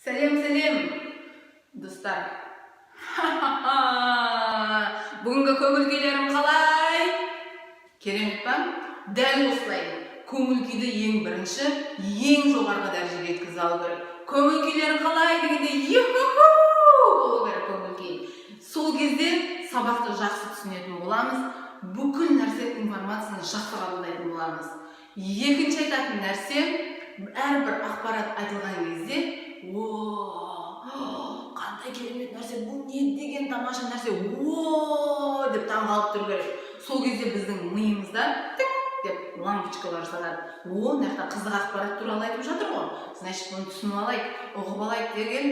Сәлем, сәлем, достар! Бүгінгі көңіл күйлерің қалай? Керемет па? Дәл осылай көңіл күйді ең бірінші, ең жоғарғы дәрежеге жеткізе алу керек. Көңіл күйлерің қалай дегенде, юху болу керек көңіл күй. Сол кезде сабақты жақсы түсінетін боламыз, бүкіл нәрсе, информацияны жақсы қабылдайтын боламыз. Екінші айтатын нәрсе: әрбір ақпарат айтылған кезде: «О, қандай керемет нәрсе, бұл не деген тамаша нәрсе, о!» – деп таңғалып тұру керек. Сол кезде біздің миымызда тик деп лампочкалар жанады. «О, мына жақта қызық ақпарат туралы айтып жатыр ғой, значит, бұны түсініп алайық, ұғып алайық» деген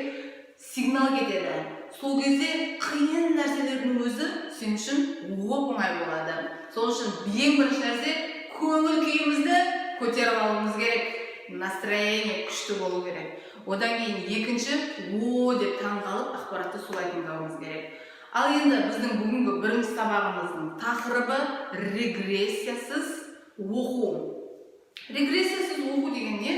сигнал кетеді. Сол кезде қиын нәрселердің өзі сен үшін оп оңай болады. Сол үшін ең бірінші нәрсе – көңіл күйімізді көтеріп алуымыз керек, настроение күшті болу керек. Одан кейін екінші – «о» деп таңғалып, ақпаратты солай тыңдауымыз керек. Ал енді біздің бүгінгі бірінші сабағымыздың тақырыбы – регрессиясыз оқу. Регрессиясыз оқу деген не?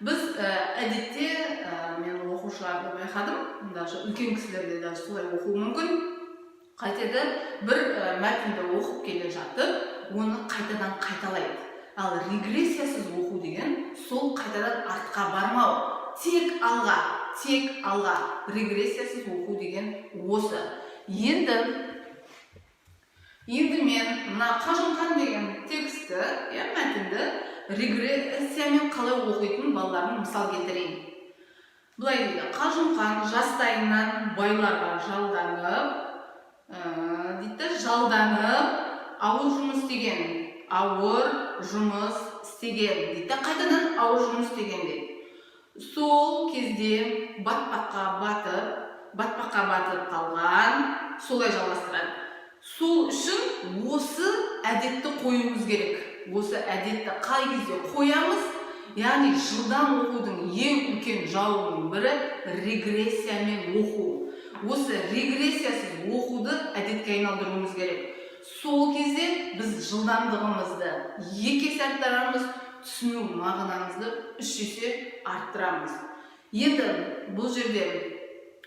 Біз әдетте, мен оқушыларды байқадым, даже үлкен кісілер де даже солай оқуы мүмкін. Қайтеді? Бір мәтінді оқып келе жатып, оны қайтадан қайталайды. Ал регрессиясыз оқу деген – сол қайтадан артқа бармау, тек алға, тек алға. Регрессиясыз оқу деген осы. Енді мен мына «Қажымқан» деген текстті, иә, мәтінді регрессиямен қалай оқитынын балаларыма мысал келтірейін. Былай дейді: «Қажымқан жастайынан байларға жалданып, дейді да, жалданып ауыр жұмыс істеген, ауыр жұмыс істеген», – дейді да, қайтадан «ауыр жұмыс істеген» дейді. «Сол кезде батпаққа батып қалған», солай жалғастырады. Сол үшін осы әдетті қоюымыз керек. Осы әдетті қай кезде қоямыз? Яғни жылдам оқудың ең үлкен жауының бірі – регрессиямен оқу. Осы регрессиясыз оқуды әдетке айналдыруымыз керек. Сол кезде біз жылдамдығымызды екі есе арттырамыз, түсіну мағынамызды үш есе арттырамыз. Енді бұл жерде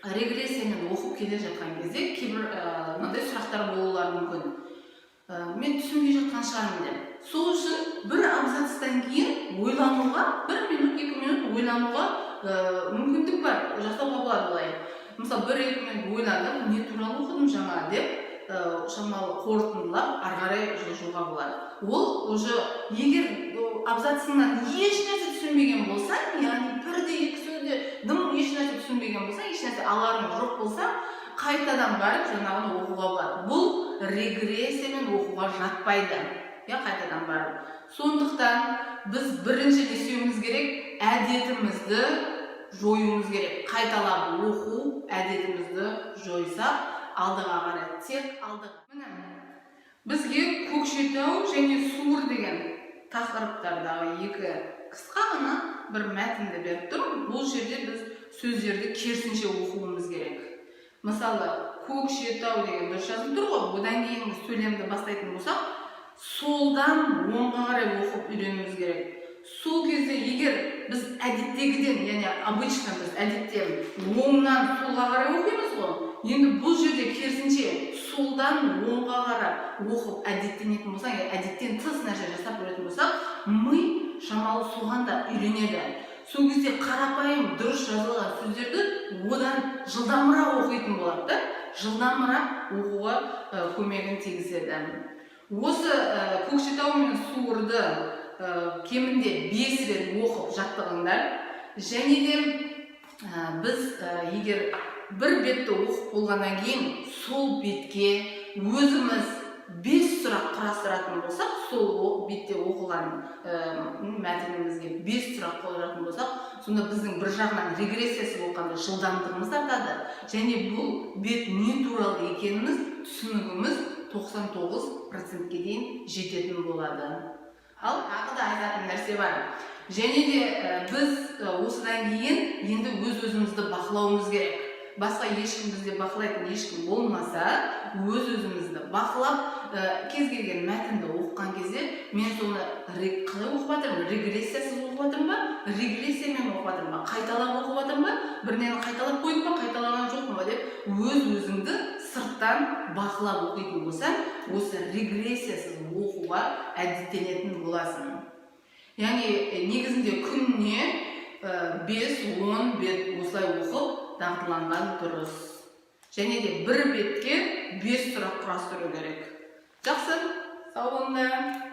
регрессиямен оқып келе жатқан кезде кейбір мынандай сұрақтар болулары мүмкін: «Мен түсінбей жатқан шығармын» деп. Сол үшін бір абзацтан кейін ойлануға бір минут, 2 минут ойлануға мүмкіндік бар, жасауға болады олай. Мысалы, 1-2 минут ойланып, «не туралы оқыдым жаңа» деп, шамалы қорытындылап, ары қарай жылжуға болады. Ол уже егер абзацынан еш нәрсе түсінбеген болсаң, яғни бір де, екі сөзде дым, еш нәрсе түсінбеген болсаң, еш нәрсе аларың жоқ болса, қайтадан барып жаңағыны оқуға болады. Бұл регрессиямен оқуға жатпайды, иә, қайтадан барып. Сондықтан біз бірінші не істеуіміз керек? Әдетімізді жоюымыз керек. Қайталап оқу әдетімізді жойсақ, алдыға қарай, тек алдыға. Міне, бізге «Көкшетау және суыр» деген тақырыптардағы екі қысқа ғана бір мәтінді беріп тұр. Бұл жерде біз сөздерді керісінше оқуымыз керек. Мысалы, «Көкшетау» деген дұрыс жазылып тұр ғой. Одан кейін сөйлемді бастайтын болсақ, солдан оңға қарай оқып үйренуіміз керек. Сол кезде егер біз әдеттегіден, яғни обычно біз әдетте оңнан солға қарай оқимыз ғой, енді бұл жерде керісінше, солдан оңға қарай оқып әдеттенетін болсаң, яғни әдеттен тыс нәрсе жасап көретін болсақ, ми шамалы соған да үйренеді. Сол кезде қарапайым дұрыс жазылған сөздерді одан жылдамырақ оқитын болады да, жылдамырақ оқуға көмегін тигізеді. Осы «Көкшетау мен суырды» кемінде 5 рет оқып жаттығыңдар. Және де біз егер бір бетті оқып болғаннан кейін сол бетке өзіміз бес сұрақ құрастыратын болсақ, сол бетте оқылған мәтінімізге бес сұрақ қойатын болсақ, сонда біздің бір жағынан регрессиясыз оқығанда жылдамдығымыз артады және бұл бет не туралы екеніміз, түсінігіміз 99%-ке дейін жететін болады. Ал тағы да айтатын нәрсе бар. Және де біз осыдан кейін енді өз өзімізді бақылауымыз керек. Басқа ешкім бізде бақылайтын ешкім болмаса, өз өзімізді бақылап, кез келген мәтінді оқыған кезде мен соны қалай оқып жатырмын: регрессиясыз оқып жатырмын ба, регрессиямен оқып жатырмын ба, қайталап оқып жатырмын ба, Бірдеңені қайталап қойдым ба, қайталаған жоқпын ба деп өз өзіңді сырттан бақылап оқитын болсаң, осы регрессиясыз оқуға әдеттенетін боласың. Яғни негізінде күніне 5-10 бет осылай оқып дағдыланған дұрыс. Және де бір бетке 5 сұрақ құрастыру керек. Жақсы, сау болыңдар.